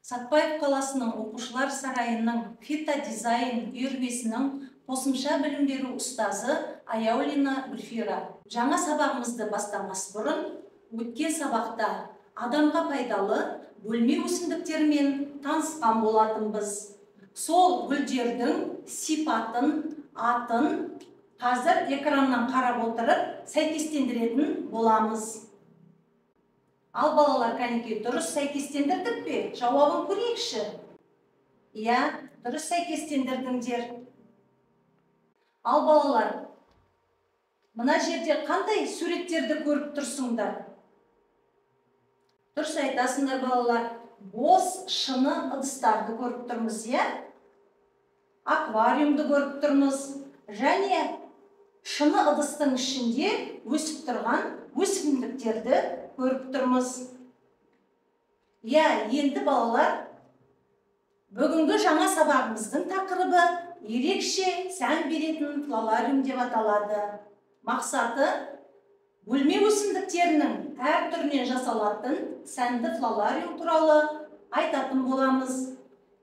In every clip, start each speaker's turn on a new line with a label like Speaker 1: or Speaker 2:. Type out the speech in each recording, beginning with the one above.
Speaker 1: Сатпаев қаласының оқушылар сарайының фитодизайн үйірмесінің қосымша білім беру ұстазы Аяулина Гүлфира. Жаңа сабағымызды бастамас бұрын, өткен сабақта адамға пайдалы бөлме өсімдіктерімен танысқан болатынбыз. Сол гүлдердің сипатын, атын қазір экраннан қарап отырып сәйкестендіретін боламыз. Ал балалар, кәнекей, дұрыс сәйкестендірдік пе? Жауабын көрейікші. Иә, дұрыс сәйкестендірдіңдер. Ал балалар, мына жерде қандай суреттерді көріп тұрсыңдар? Дұрыс айтасыңдар, балалар. Бос шыны ыдыстарды көріп тұрмыз, иә? Аквариумды көріп тұрмыз. Және шыны ыдыстың ішінде өсіп тұрған өсімдіктерді көріп тұрмыз. Иә, енді балалар, бүгінгі жаңа сабағымыздың тақырыбы ерекше сән беретін флорариум деп аталады. Мақсаты бөлме өсімдіктерінің әр түрінен жасалатын сәнді флорариум туралы айтатын боламыз.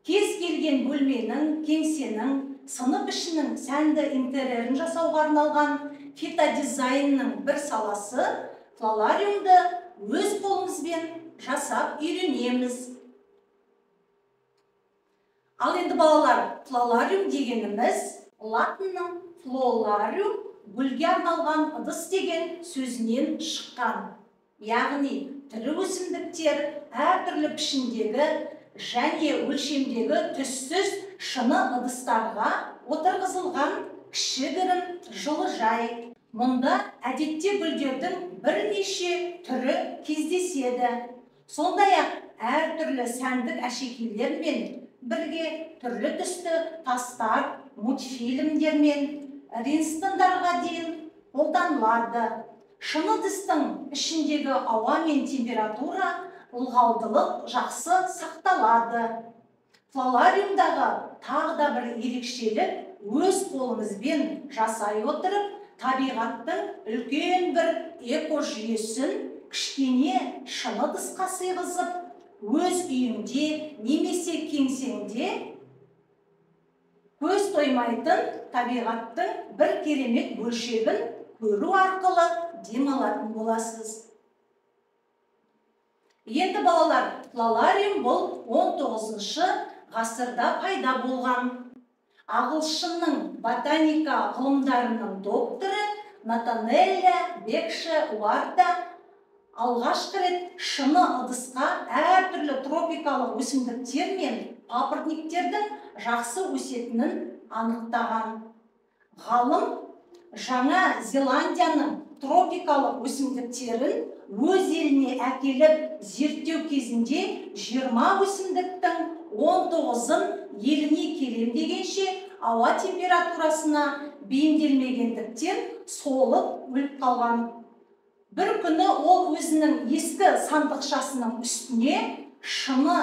Speaker 1: Кез келген бөлменің, кеңсенің, сынып ішінің сәнді интерьерін жасауға арналған фитодизайнның бір саласы флорариумды өз қолымызбен жасап үйренеміз. Ал енді балалар, флорариум дегеніміз латынның флорариум гүлге арналған ыдыс деген сөзінен шыққан. Яғни тірі өсімдіктер әртүрлі пішіндегі және өлшемдегі түссіз шыны ыдыстарға отырғызылған кішігірім жылыжай. Мұнда әдетте гүлдердің бірнеше түрі кездеседі. Сондай-ақ әртүрлі сәндік әшекейлермен бірге түрлі түсті тастар, мультфильмдер мен ринстондарға дейін қолданылады. Шыны ыдыстың ішіндегі ауа мен температура, ылғалдылық жақсы сақталады. Флорариумдағы тағы да бір ерекшелік өз қолыңызбен жасай отырып, табиғаттың үлкен бір экожүйесін кішкене шыны ыдысқа сыйғызып, өз үйіңде немесе кеңсеңде көз тоймайтын табиғаттың бір керемет бөлшегін көру арқылы демалатын боласыз. Енді балалар, флорариум бұл 19-шы ғасырда пайда болған. Ағылшынның ботаника ғылымдарының докторы Натанелля Бекше Уарда алғашқы рет шыны ыдысқа әртүрлі тропикалық өсімдіктер мен папоротниктердің жақсы өсетінін анықтаған. Ғалым Жаңа Зеландияның тропикалық өсімдіктерін өз еліне әкеліп зерттеу кезінде 20 өсімдіктің 19-ын еліне келем дегенше ауа температурасына бейімделмегендіктен солып өліп қалған. Бір күні ол өзінің ескі сандықшасының үстіне шыны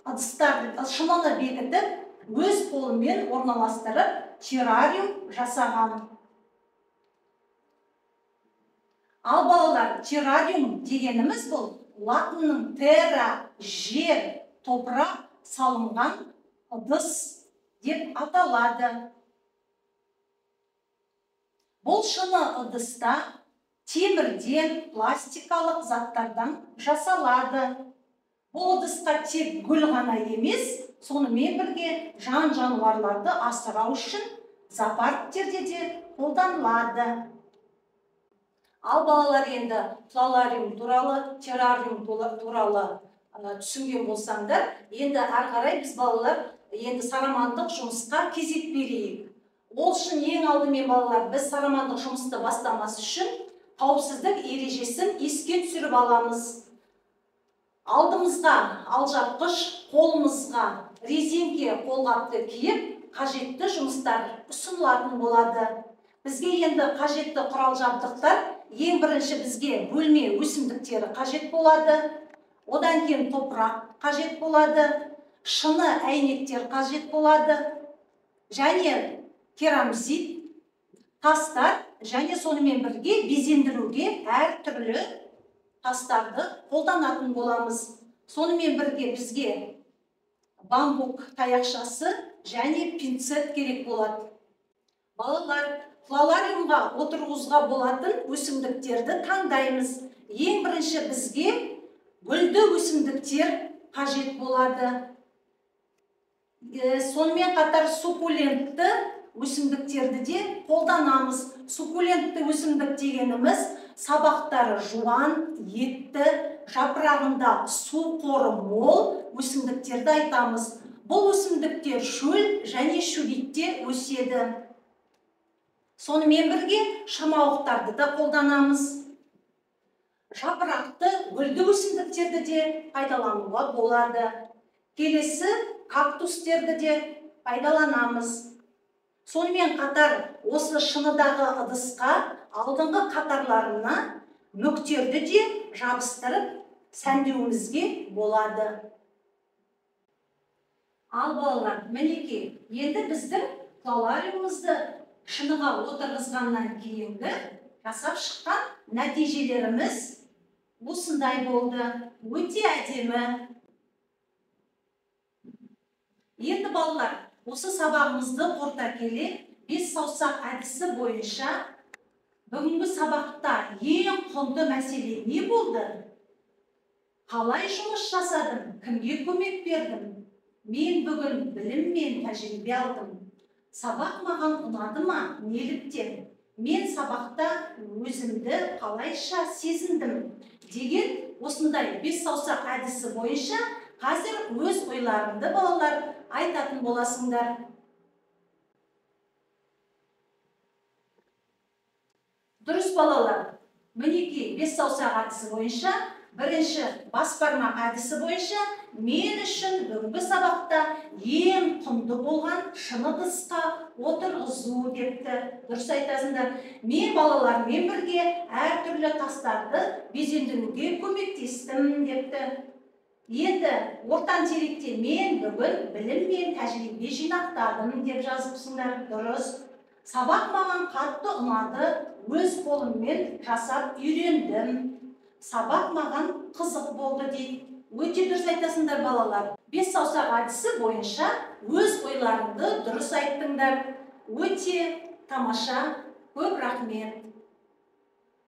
Speaker 1: ыдыстар, шыныны бекітіп, өз қолымен орналастырып террариум жасаған. Ал балалар, террариум дегеніміз бұл латынның терра, жер, топырақ салынған ыдыс деп аталады. Бұл шыны ыдыста темірден, пластикалық заттардан жасалады. Бұл ыдысқа тек гүл ғана емес, сонымен бірге жан-жануарларды асырау үшін зоопарктерде де қолданылады. Ал балалар, енді флорариум туралы, террариум туралы түсінген болсаңдар, енді ары қарай біз балалар енді сарамандық жұмысқа кезек берейік. Ол үшін ең алдымен балалар, біз сарамандық жұмысты бастамас үшін қауіпсіздік ережесін еске түсіріп аламыз. Алдымызға алжапқыш, қолымызға резеңке қолғапты киіп, қажетті жұмыстар ұсынылатын болады. Бізге енді қажетті құрал жабдықтар, ең бірінші бізге бөлме өсімдіктері қажет болады, одан кейін топырақ қажет болады, шыны әйнектер қажет болады, және керамзит, тастар, және сонымен бірге безендіруге әртүрлі тастарды қолданатын боламыз. Сонымен бірге бізге бамбук таяқшасы және пинцет керек болады. Балалар, флорариумға отырғызуға болатын өсімдіктерді таңдаймыз. Ең бірінші бізге гүлді өсімдіктер қажет болады. Сонымен қатар суккулентті өсімдіктерді де қолданамыз. Суккулентті өсімдік дегеніміз сабақтары жуан, етті, жапырағында су қоры мол өсімдіктерді айтамыз. Бұл өсімдіктер шөл және шөлейтте өседі. Сонымен бірге шырмауықтарды да қолданамыз. Жапырақты гүлді өсімдіктерді де пайдалануға болады. Келесі кактустерді де пайдаланамыз. Сонымен қатар осы шыныдағы ыдысқа алдыңғы қатарларына мүктерді де жабыстырып сәндеуімізге болады. Ал балалар, мінекей, енді біздің флорариумымызды шыныға отырғызғаннан кейінгі жасап шыққан нәтижелеріміз осындай болды. Өте әдемі. Енді балалар, осы сабағымызды қорыта келе, 5 саусақ әдісі бойынша бүгінгі сабақта ең құнды мәселе не болды? Қалай жұмыс жасадым? Кімге көмек бердім? Мен бүгін білім мен тәжірибе алдым. Сабақ маған ұнады ма? Неліктен? Мен сабақта өзімді қалайша сезіндім? Деген осындай 5 саусақ әдісі бойынша қазір өз ойларыңды балалар айтатын боласыңдар. Дұрыс балалар, мінекей 5 саусақ әдісі бойынша бірінші бас бармақ әдісі бойынша мен үшін бүгінгі сабақта ең құнды болған шыны ыдысқа отырғызу депті. Дұрыс айтасыңдар. Мен балалармен бірге әртүрлі тастарды безендіруге көмектестім депті. Енді ортан теректе мен бүгін білім мен тәжірибе жинақтадым деп жазыпсыңдар. Дұрыс. Сабақ маған қатты ұнады, өз қолыммен жасап үйрендім. Сабақ маған қызық болды дейді. Өте дұрыс айтасыңдар балалар. 5 саусақ әдісі бойынша өз ойларыңды дұрыс айттыңдар. Өте тамаша, көп рахмет.